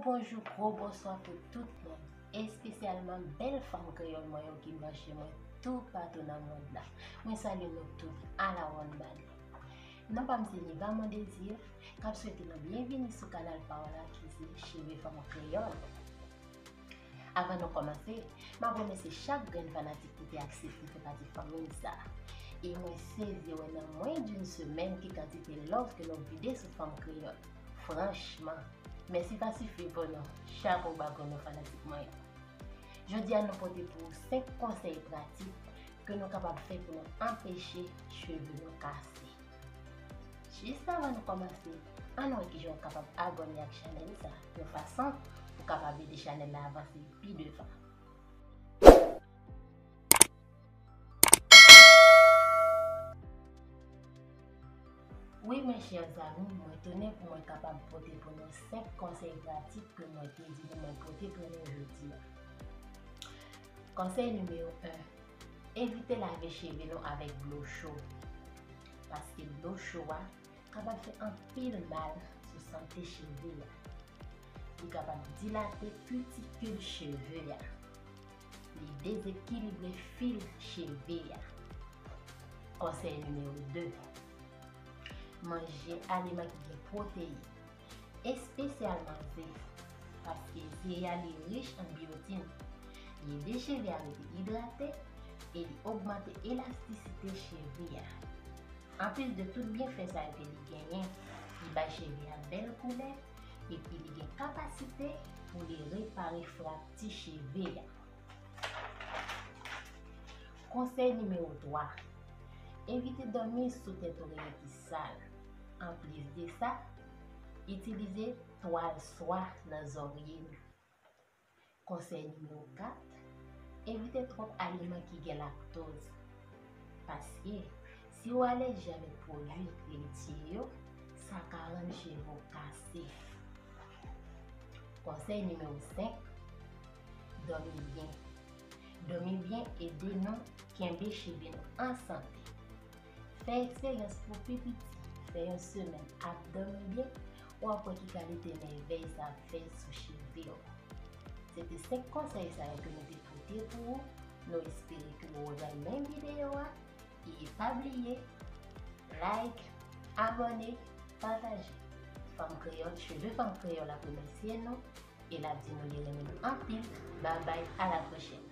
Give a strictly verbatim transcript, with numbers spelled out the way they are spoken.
Bonjou, gwo bonswa pou tout moun, espesyalman bèl fanm kreyòl mwen yo ki branche mwen toupatou nan mond la. Mwen salye nou tout alawonnbadè. Non pa m se Niva Mondésir, k ap swete nou byenvini sou kanal pa w la ki se Cheve Fanm Kreyòl. Avan nou kòmanse, m ap remèsye chak grenn fanatik ki te aksepte fè pati fanmi m sa a. E mwen sezi wè nan mwens d'une semaine ki kantite love ke nou vide sou Fanm Kreyòl. Franchman, mèsi pa sifi pou nou. Chapo ba pou nou, fanatik mwen yo. Jodi a, nou pote pou ou senk konsèy pratik ke nou kapab fè pou nou anpeche cheve nou kase. Jis avan nou kòmanse, ann wè kijan w kapab abòne ak chanèl sa, yon fason pou w kapab ede chanèl la avanse pi devan. Wi, mes chers amis, mwen tounen pou mwen kapab pote pou nou senk konsèy pratik ke mwen te di pou mwen pote pou nou jodi a. Konsèy nimewo en, evite lave cheve nou avèk dlo cho. Paske dlo cho a kapab fè anpil mal sou sante cheve a. Li kapab dilate kitikil cheve a. Li dezekilibre fil cheve a. Konsèy nimewo de, manje aliman ki gen pwoteyin, espesyalman ze, paske ze a li rich an biyotin. Li ede cheve a rete idrate e li ogmante elastisite cheve a. Anplis de tout byenfè sa yo ke li genyen, li bay cheve a bèl koulè, epi li gen kapasite pou li repare frakti cheve a. Konsèy nimewo twa, evite dòmi sou tèt oreyen ki sal. Anplis de sa, itilize twal swa nan zòrye nou. Konsèy nimewo kat, evite twòp aliman ki gen laktoz. Paske, si w alèji avèk pwodui latye yo, sa ka rann cheve w kase. Konsèy nimewo senk, dòmi byen. Dòmi byen ede nou kenbe cheve nou an sante. Fè eksperyans pou pi piti, fè yon semèn ap dòmi byen, w ap wè ki kalite mèvèy sa ap fè sou cheve w. Se te senk konsèy sa yo ke nou te pote pou ou. Nou espere ke w renmen videyo a. E pa bliye, like, abòne, pataje. Fanm Kreyòl, Cheve Fanm Kreyòl ap remèsye nou e l ap di nou li renmen nou anpil. Babay, a la pwochèn.